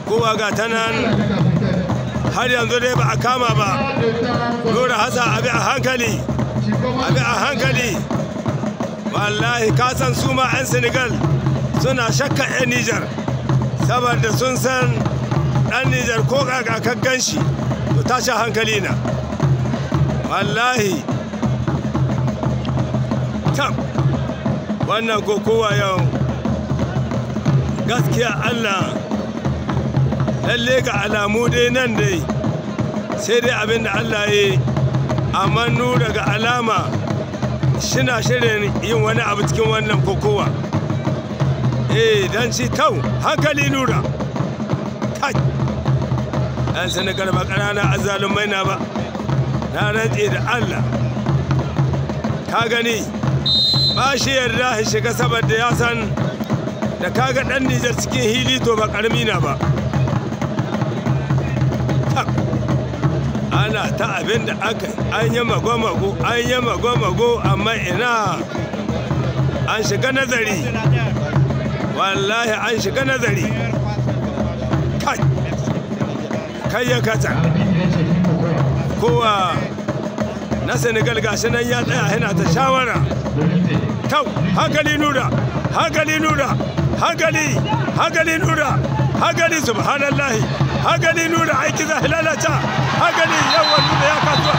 Kowa ga ta nan har yanzu dai ba a kama ba. Nura Hassan, abi a hankali, abi a hankali. Wallahi ka san su ma 'yan Senegal suna shakka 'yan Nijar, saboda sun san ɗan Nijar ko kaka ka ganshi to tashi hankali na. Wallahi tab, wannan kokowa yau gaskiya Allah, lalle ga alamu dai nan dai sai dai abin da Allah ya yi, amma Nura ga alama shina shirin yin wani abu cikin wannan kokowa. Eh, dan shi tau hankali Nura. Kai, dan Senegal ba ƙanana azzalumai na ba, na rantse da Allah. Ka gani ba shi yarda ya shiga, saboda ya san da kaga ɗan Nijar cikin hili to ba ƙarami na ba. Ana ta abin da aka an yi mago-mago, an yi mago-mago, amma ina, an shiga nazari. Wallahi an shiga nazari. Kai kai ya kata kowa na Senegal gashi nan ya tsaya yana ta shawara. Tau, hankali Nura, hankali Nura, hankali, hankali Nura, hankali, subhanallahi, hankali Nura, aiki za lalata, hankali. Yawan Nura ya kasuwa,